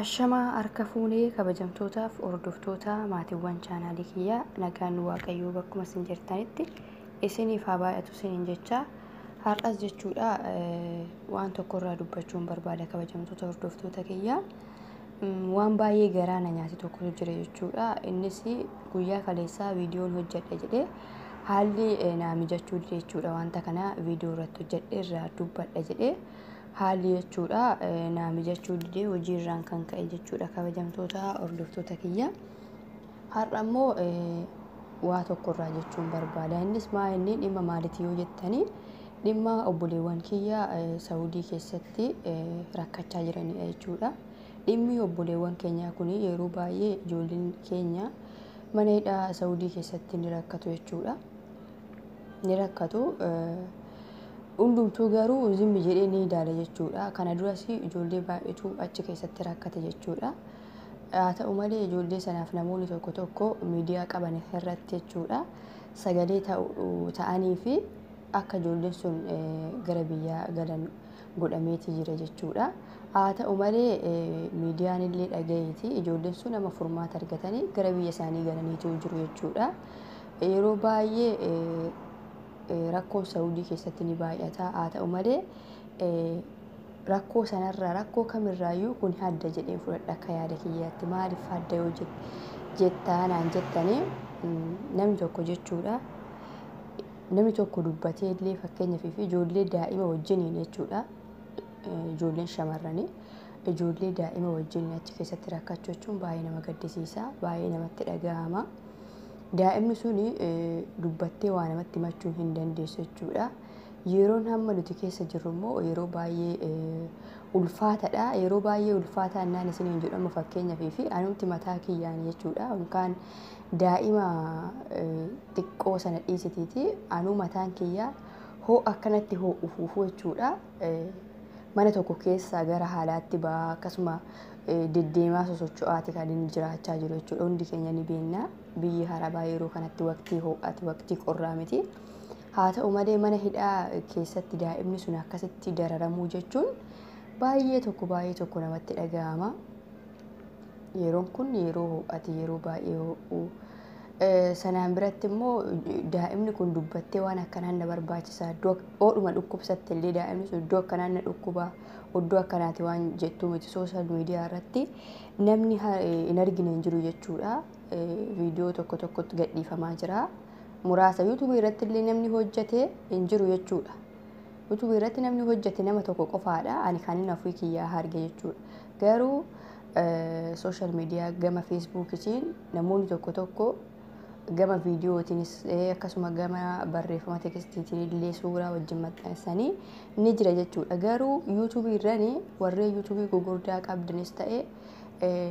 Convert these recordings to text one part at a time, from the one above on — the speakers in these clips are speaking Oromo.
Ashamaa harka fuunee kabajamtootaaf hordoftoota maatiiwwan chaanaalii kiyyaa, nagaan Waaqayyoo bakkuma isin jirtanitti isiniif haa baay'atu isiniin jecha. Har'as jechuudha waan tokkorraa dubbachuun barbaada, kabajamtoota hordoftoota kiyyaa. Waan baay'ee garaa na nyaate tokkotu jira jechuudha. Innis guyyaa kaleessaa viidiyoon hojjedha jedhee haalli naa mijachuu dide jechuudha. Wanta kana viidiyoo irratti hojjedhe irraa dubbadha jedhee haalli jechuudha naa mijachuu didee, hojii irraan kan ka'e jechuudha, kabajamtoota hordoftoota kiyya. Har'a immoo waa tokkorraa jechuun barbaada. Innis maa inni dhimma maaliiti yoo jettanii, dhimma obboleewwan kiyya Saawudii keessatti rakkachaa jiranidha jechuudha. Dhimmi obboleewwan keenyaa kun yeroo baay'ee ijoolleen keenya mana hidhaa Saawudii keessatti ni rakkatu jechuudha. Ni rakkatu. Hundumtuu garuu zimmi jedhee ni ilaala jechuudha. Kana duras ijoollee baay'eetu achi keessatti rakkate jechuudha. Haa ta'u malee, ijoollee sanaaf namoonni tokko tokko miidiyaa qaban irratti jechuudha sagalee ta'anii fi akka ijoolleen sun gara biyyaa galan godhameeti jira jechuudha. Haa ta'u malee, miidiyaan illee dhagayeeti ijoolleen sun nama furmaata argatanii gara biyya isaanii galaniitu jiru jechuudha. Yeroo baay'ee rakkoon Saawudii keessatti ni baay'ata. Haa ta'u malee, rakkoo sanarraa, rakkoo kamirraayyuu kun adda jedhee fudhadha akka yaada kiyyaatti. Maaliif adda yoo jettaa naan jettanii, namni tokko jechuudha. Namni tokko dubbatee illee, fakkeenyaaf ijoollee daa'ima wajjiniin jechuudha. Ijoolleen shamarranii ijoollee daa'ima wajjiniin achi keessatti rakkachuu jechuun baay'ee nama gaddisiisa. Baay'ee namatti dhaga'ama. Daa'imni suni dubbattee waa namatti himachuu hin dandeessu jechuudha. Yeroon hamma nuti keessa jirru immoo yeroo baay'ee ulfaataadha. Yeroo baay'ee ulfaataa innaan isiniin jedhamu, fakkeenyaaf fi anumti mataa kiyyaan jechuudha. Yookaan daa'ima xiqqoo sana dhiisitiiti, anuu mataan kiyyaa hoo akkanatti ho'uufu jechuudha. Mana tokko keessaa gara haalaatti ba'aa akkasuma deddeemaa sosocho'aati kan inni jiraachaa jiru jechuudha. Hundi keenya ni beekna. Biyyi Arabaa yeroo kanatti waqtii ho'aati, waqtii qorraa miti. Haa ta'u malee, mana hidhaa keessatti daa'imni sun akkasitti dararamuu jechuun baay'ee tokko baay'ee tokko namatti dhaga'ama. Yeroon kun yeroo ho'aati, yeroo baay'ee ho'u. Sanaan biratti immoo daa'imni kun dubbattee waan akkanaan na barbaachisa, iddoo oodhuma dhukkubsatte illee daa'imni sun iddoo akkanaan na dhukkuba, iddoo akkanaati waan jettuu miti. Social media irratti namni hin argine hin jiru jechuudha. Viidiyoo tokko tokkotti gadhiifamaa jira. Muraasa yuutuubii irratti illee namni hojjete hin jiru jechuudha. Yuutuubii irratti namni hojjete nama tokko qofaadha. Ani kan inni ofii kiyyaa arge jechuudha. Garuu social media gama feesbuukiitiin namoonni tokko tokko gama viidiyootiinis akkasuma gama barreeffama tekstiitiin illee suuraa wajjin maxxansanii ni jira jechuudha. Garuu yuutuubii irrani warreen yuutuubii gurguddaa qabdanis ta'e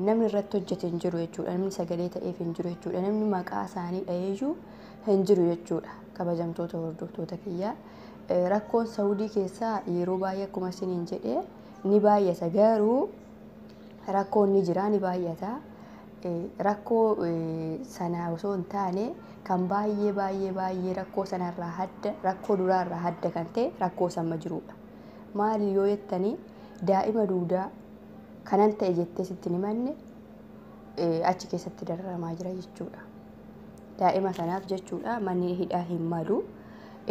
namni irratti hojjete hin jiru jechuudha. Namni sagalee ta'eef hin jiru jechuudha. Namni maqaa isaanii dhaheeyyuu hin jiru jechuudha. Kabajamtoota hordoftoota kiyyaa. Rakkoon Saawudii keessaa yeroo baay'ee akkuma isiniin jedhee ni baay'ata, garuu rakkoon ni jira, ni baay'ata. Rakkoo sana osoo hin taane, kan baay'ee baay'ee baay'ee rakkoo sanarraa adda, rakkoo duraarraa adda kan ta'e rakkoo samma jirudha. Maali yoo jettanii, daa'ima duudaa kanan ta'e jettee sitti hin himanne achi keessatti dararamaa jira jechuudha. Daa'ima sanaaf jechuudha manni hidhaa hin malu.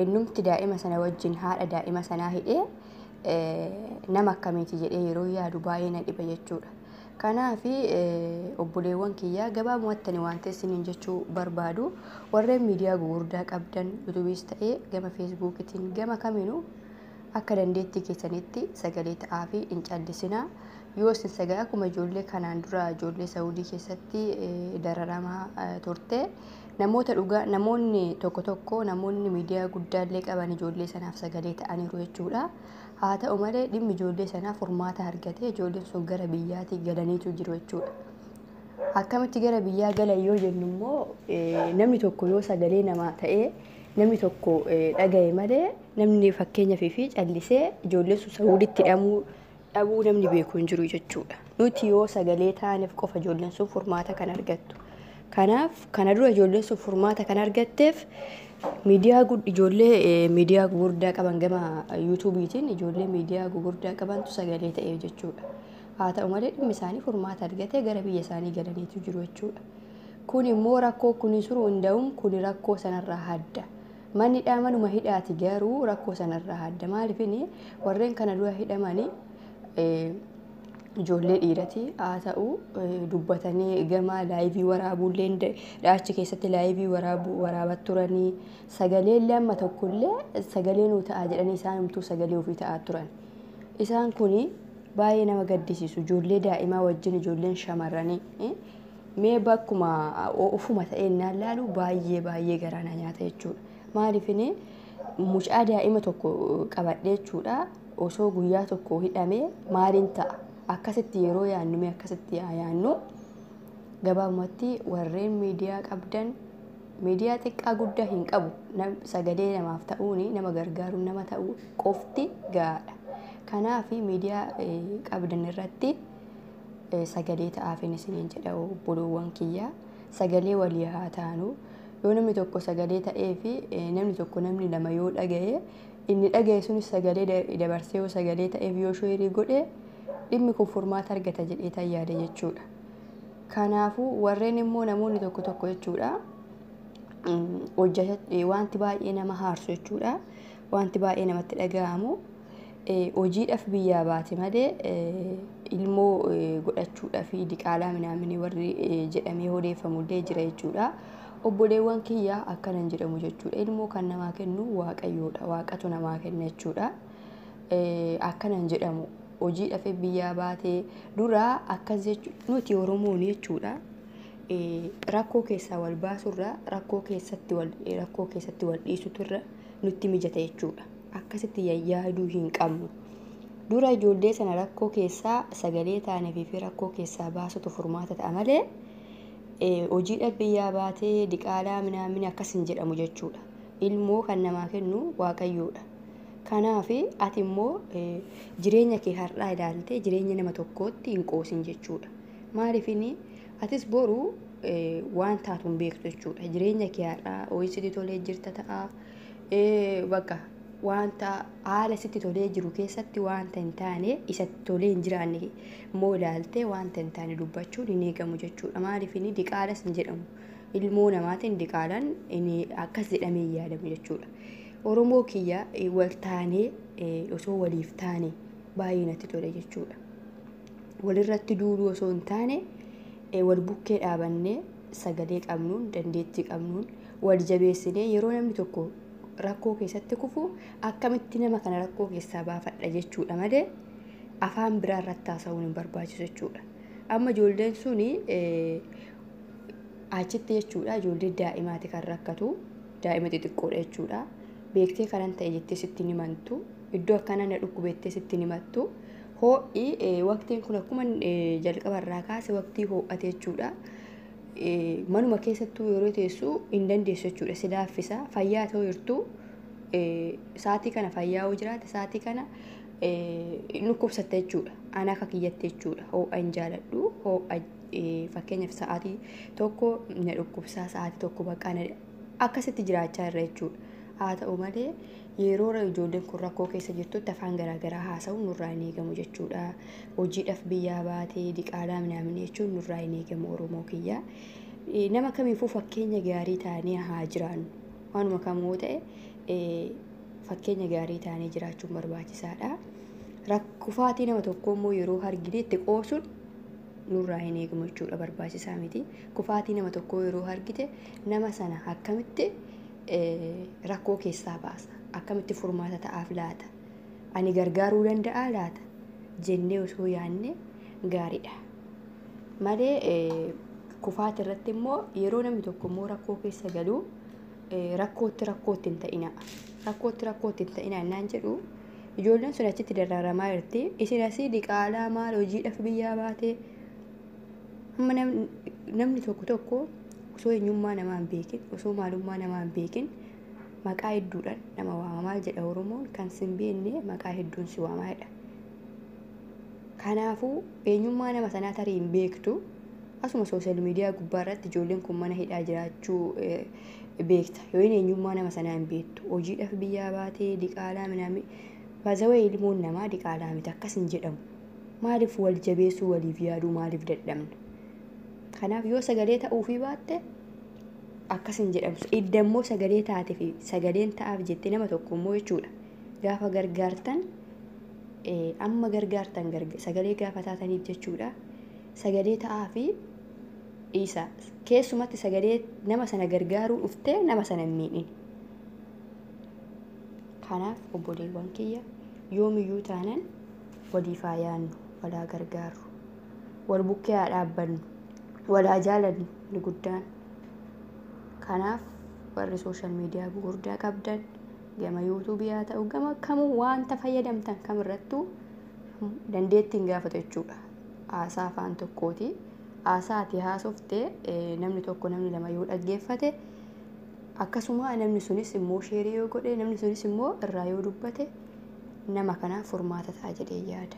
Innumti daa'ima sana wajjin haadha daa'ima sanaa hidhee nama akkamiiti jedhee yeroo yaadu baay'ee na dhiba jechuudha. Kanaaf obboleewwan kiyyaa, gabaabumatti ani waan ta'e isiniin jechuu barbaadu, warreen miidiyaa gurguddaa qabdan, yuutuubiis ta'ee gama feesbuukiitiin gama kamiinuu akka dandeettii keessanitti sagalee ta'aa fi hin callisinaa. Yoo isin sagalee akkuma ijoollee kanaan dura ijoollee Saawudii keessatti dararamaa turte, namoota dhugaa, namoonni tokko tokko, namoonni miidiyaa guddaallee qaban ijoollee sanaaf sagalee ta'aniiru jechuudha. Haa ta'u malee, dhimmi ijoollee sanaa furmaata argatee ijoolleen sun gara biyyaatti galaniitu jiru jechuudha. Akkamitti gara biyyaa galan yoo jennu immoo, namni tokko yoo sagalee namaa ta'ee namni tokko dhagaye malee, namni fakkeenyaaf fi callisee ijoolleen sun Saawuditti hidhamuu dhabuu namni beeku hin jiru jechuudha. Nuti yoo sagalee taaneef qofa ijoolleen sun furmaata kan argattu. Kanaaf kana dura ijoolleen sun furmaata kan argatteef miidiyaa ijoollee miidiyaa gurguddaa qaban, gama yuutuubiitiin ijoollee miidiyaa gurguddaa qabantu sagalee ta'eef jechuudha. Haa ta'u malee dhimmi isaanii furmaata argatee gara biyya isaanii galaniitu jiru jechuudha. Kun immoo rakkoo kun suru hunda'uun kun rakkoo sanarraa adda. Manni hidhaa manuma hidhaati garuu rakkoo sanarraa adda. Maaliif warreen kana dura hidhamanii ijoollee dhiirati haa ta'u dubbatanii gama live waraabuullee achi keessatti live waraabaa turanii sagalee illee amma tokkollee sagalee nuu ta'a jedhanii isaanumtuu sagalee ofii ta'aa turan. Isaan kuni baay'ee nama gaddisiisu ijoollee daa'imaa wajjin ijoolleen shamarranii mee bakkuma ofuma ta'ee naan laalu baay'ee baay'ee garaa na nyaata jechuudha. Maaliif mucaa daa'ima tokko qabadhee jechuudha osoo guyyaa tokko hidhamee maaliin ta'a? Akkasitti yeroo yaannu mee akkasitti yaannu gabaabumatti warreen miidiyaa qabdan miidiyaa xiqqaa guddaa hin qabu sagalee namaaf ta'uun nama gargaaruun nama ta'uu qofti gahaadha. Kanaaf miidiyaa qabdan irratti sagalee ta'aafin isiniin jedha obboloowwan kiyyaa sagalee walii haa taanu. Yoo namni tokko sagalee ta'ee fi namni tokko namni lama yoo dhaga'e inni dhaga'e sunis sagalee dabarsee yoo sagalee ta'eef yoo share godhe dhimmi kun furmaata argata jedhee tan yaada jechuudha. Kanaafuu warreen immoo namoonni tokko tokko jechuudha wanti baay'ee nama haarsu jechuudha. Wanti baay'ee namatti dhaga'amu hojiidhaaf biyyaa baate malee ilmoo godhachuudhaaf diqaalaa minaaminii warri jedhamee odeeffamullee jira jechuudha. Obboleewwan kiyyaa akkanan jedhamu jechuudha. Ilmoo kan namaa kennu Waaqayyoodha. Waaqatu namaa kenna jechuudha. Akkanan jedhamu hojiidhaaf biyyaa baatee dura akkas jechuudha. Nuti Oromoon jechuudha. Rakkoo keessaa wal baasurra rakkoo keessatti wal dhiisuturra nutti mijata jechuudha. Akkasitti yaaduu hin qabnu. Dura ijoollee sana rakkoo keessaa sagalee taanee fi rakkoo keessaa baasutu furmaata ta'a malee hojiidhaaf biyyaa baatee diqaalaa minaamin akkas hin jedhamu jechuudha. Ilmoo kan namaa kennu Waaqayyoodha. Kanaaf ati immoo jireenya kee har'aa ilaaltee jireenya nama tokkootti hin qoosin jechuudha. Maaliif atis boru waan taatu hin beektu jechuudha. Jireenya kee har'aa ho'i sitti tolee jirta ta'a. Bakka wanta haala sitti tolee jiru keessatti wanta hin taane isatti tolee hin jiraanne immoo ilaaltee wanta hin taane dubbachuun hin eegamu jechuudha. Maaliif diqaalas hin jedhamu. Ilmoo namaatiin diqaalaan akkas jedhamee hin yaadamu jechuudha. Oromoo kiyya wal taanee osoo waliif taane baay'ee natti tole jechuudha. Walirratti duuluu osoo hin taane wal bukkee dhaabannee sagalee qabnuun dandeettii qabnuun wal jabeessinee yeroo namni tokko rakkoo keessatti kufu akkamitti nama kana rakkoo keessaa baafadha jechuudha malee afaan biraa irratti haasa'uun hin barbaachisu jechuudha. Amma ijoolleen suni achitti jechuudha ijoollee daa'imaati kan rakkatu daa'ima xixiqqoodha jechuudha. Beektee kanan ta'e jettee sitti himantu iddoo akkana na dhukkubettee sitti himattu ho'i waqtiin kun akkuma jalqabarraa kaase waqtii ho'ate jechuudha. Manuma keessattuu yeroo teessu hin dandeessu jechuudha. Si laaffisa fayyaa ta'uu jirtu sa'aatii kana fayyaa yoo jiraate sa'aatii kana dhukkubsatta jechuudha. Ana akka kiyyatti jechuudha. Ho'a hin jaaladhu. Ho'a fakkeenyaaf sa'aatii tokko na dhukkubsaa sa'aatii tokko baqqaa akkasitti jiraachaa irra jechuudha. Haa ta'u malee yeroo ijoolleen kun rakkoo keessa jirtutti afaan garaagaraa haasa'uun nurraa hin eegamu jechuudha. Hojiidhaaf biyyaa baatee diqaalaa minaamin jechuun nurraa hin eegamu Oromoo kiyya. Nama kamiifuu fakkeenya gaarii taanee haa jiraannu. Waanuma kamuu ta'e fakkeenya gaarii taanee jiraachuun barbaachisaadha. Kufaatii nama tokkoo immoo yeroo argine itti qoosuun nurraa hin eegamu jechuudha barbaachisaa miti. Kufaatii nama tokkoo yeroo argite nama sana akkamitti rakkoo keessaa baasa akkamitti furmaata ta'aaf laata ani gargaaruu danda'aa laata jennee osoo yaanne gaariidha malee kufaati irratti immoo yeroo namni tokko immoo rakkoo keessa galu rakkootti rakkootti hin ta'ina rakkootti rakkootti hin ta'ina innaan jedhu ijoolleen sun achitti dararamaa jirti isin asii diqaalaa maal hojiidhaaf biyyaa baate amma namni tokko tokko osoo eenyummaa namaa hin beekin osoo maalummaa namaa hin beekin maqaa hedduudhaan nama waama maal jedha Oromoon kan si hin beekne maqaa hedduun si waamaa jedha. Kanaafuu eenyummaa nama sanaa tarii hin beektu asuma social media gubbaa irratti ijoolleen kun mana hidhaa jiraachuu beekta yoo eenyummaa nama sanaa hin beektu hojiidhaaf biyyaa baatee diqaalaa minaamin baazawee ilmoon namaa diqaalaa miti akkas hin jedhamu. Maaliif wal jabeessuu, waliif yaaduu maaliif dadhabna? Kanaaf yoo sagalee ta'uufii baatte akkas hin jedhamtu. Idda immoo sagalee taatee fi sagaleen ta'aaf jettee nama tokko immoo jechuudha. Gaafa gargaartan, amma gargaartan sagalee gaafa taataniif jechuudha. Sagalee ta'aa fi dhiisaa. Keessumatti sagalee nama sana gargaaruu dhuftee nama sana hin miidhin. Kanaaf obboleewwan kiyya, yoomiyyuu taanan waliif haa yaadnu, walaa gargaarru, wal bukkee haa dhaabbannu, walaa jaalannu ni guddaan. Kanaaf warri social media gurguddaa qabdan, gama YouTubeii haa ta'u, gama kamuu wanta fayyadamtan kamirrattuu dandeettiin gaafatu jechuudha. Haasaa afaan tokkooti. Haasaa ati haasoftee namni tokko, namni lama yoo dhaggeeffate, akkasuma namni sunis immoo shareii yoo godhe, namni sunis immoo irraa yoo dubbate, nama kanaaf furmaata ta'a jedhee yaada.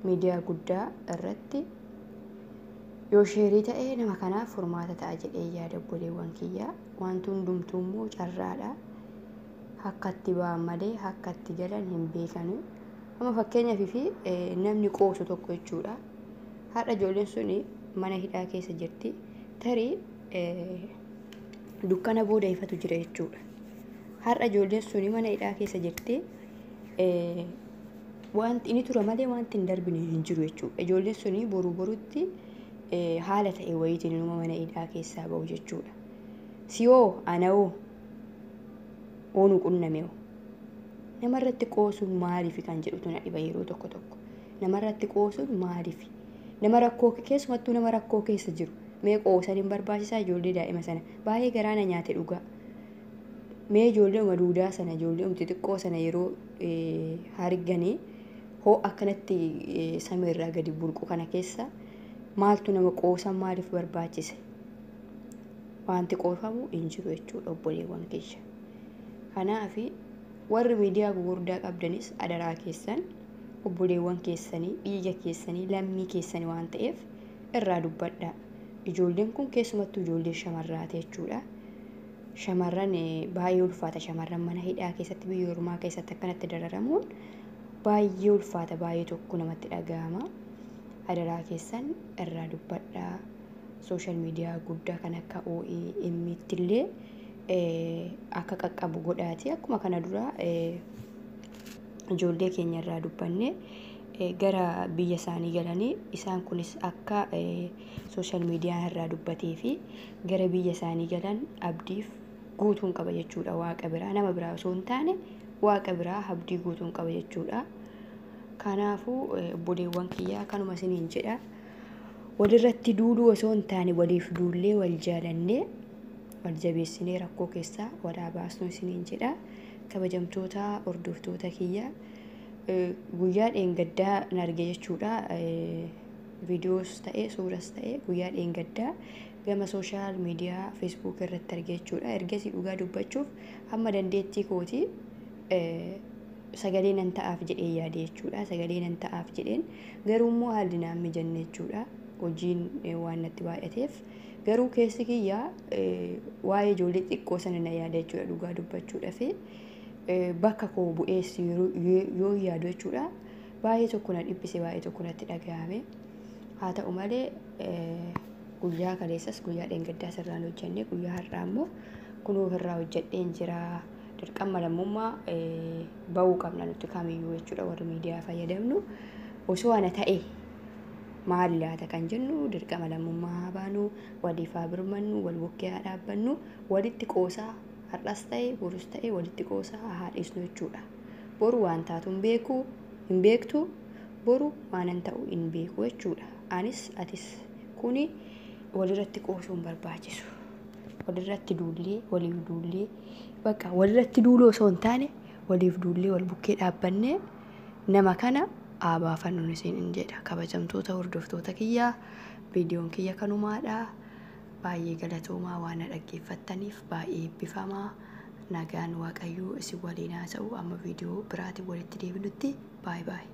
Miidiyaa guddaa irratti yoo shareii ta'e nama kanaaf furmaata ta'a jedhee yaada, obboleewwan kiyyaa. Wanti hundumtuu immoo carraadha. Akka itti ba'an malee akka itti galan hin beekanu. Amma fakkeenyaaf fi namni qoosu tokko jechuudha. Har'a ijoolleen suni mana hidhaa keessa jirti. Tarii dukkana booda ifatu jira jechuudha. Har'a ijoolleen suni mana hidhaa keessa jirti. Wanti inni tura malee wanti hin darbine hin jiru jechuudha. Ijoolleen suni boruu borutti haala ta'e wayiitiin inuma mana hidhaa keessaa bahu jechuudha. Siyoo anawoo oonuu qunnamee namarratti qoosuun maaliif kan jedhutu na dhiba yeroo tokko tokko. Namarratti qoosuun maaliif? Nama rakkoo, keessumattuu nama rakkoo keessa jiru, mee qoosan hin barbaachisaa? Ijoollee daa'ima sana baay'ee garaa na nyaate dhugaa. Mee ijoollee duudaa sana, ijoollee xixiqqoo sana yeroo arganii hoo akkanatti samiirraa gadi burqu kana keessa maaltu nama qoosan, maaliif barbaachise? Wanti qoofamu hin jiru jechuudha, obboleewwan kiyya. Kanaaf warri miidiyaa gurguddaa qabdanis adaraa keessan, obboleewwan keessanii, dhiiga keessanii, lammii keessanii waan ta'eef irraa dubbadhaa. Ijoolleen kun keessumattuu ijoollee shamarraati jechuudha. Shamarran baay'ee ulfaata. Shamarran mana hidhaa keessatti, biyya ormaa keessatti akkanatti dararamuun baay'ee ulfaata, baay'ee tokko namatti dhaga'ama. Adaraa keessan irraa dubbadhaa. Social media guddaa kan akka OMN illee akka qaqqabu godhaati. Akkuma kana dura ijoollee keenya irraa dubbanne gara biyya isaanii galanii, isaan kunis akka social media irraa dubbatee fi gara biyya isaanii galan abdiif guutuun qaba jechuudha. Waaqa biraa, nama biraa osoo hin taane, waaqa biraa abdii guutuun qaba jechuudha. Kanaafuu obboleewwan kiyyaa, kanuma isiniin jedha. Walirratti duuluu osoo hin taane waliif duullee, wal jaalannee, wal jabeessinee rakkoo keessaa walaa baasnu isiniin jedha. Kabajamtoota hordoftoota kiyya, guyyaa dheengaddaa na arge jechuudha. Viidiyoos ta'ee suuras ta'ee guyyaa dheengaddaa gama social media Facebook irratti arge jechuudha. Ergasii dhugaa dubbachuuf hamma dandeettii kooti sagalee nan ta'aaf jedhee yaade jechuudha. Sagalee nan ta'aaf jedheen, garuu immoo haalli naan mijanne jechuudha. Hojiin waan natti baay'ateef, garuu keessi kiyyaa waa'ee ijoollee xiqqoo sana na yaada jechuudha, dhugaa dubbachuudhaaf. Bakka koo bu'eessi yoo yaadu jechuudha. Baay'ee tokko na dhiphise, baay'ee tokko natti dhaga'ame. Haa ta'u malee guyyaa kaleessas, guyyaa dheengaddaa sirraan hojjenne, guyyaa har'aa immoo kunoo irraa hojjedheen jira. Dirqama lammummaa bahuu qabna nuti kamiyyuu jechuudha, warri miidiyaa fayyadamnu. Osoo ana ta'e maal laata kan jennu, dirqama lammummaa haa baanu, waliif haa birmannu, wal bukkee haa dhaabbannu, walitti qoosaa har'as ta'e borus ta'e walitti qoosaa haa dhiisnu jechuudha. Boru waan taatu hin beeku, hin beektu, boru waanan ta'u hin beeku jechuudha. Anis atis kuni walirratti qoosuun barbaachisu. Walirratti duullee, waliif duullee, bakka walirratti duuluu osoo hin taane waliif duullee, wal bukkee dhaabbannee nama kana haa baafannu isin jedha. Kabajamtoota hordoftoota kiyyaa, viidiyoon kiyya kanumaadha. Baay'ee galatoomaa, waan na dhaggeeffattaniif baay'ee eebbifamaa. Nagaan Waaqayyoo isin waliin haa ta'u. Amma viidiyoo biraatiin walitti deebinutti, baay'ee baay'ee.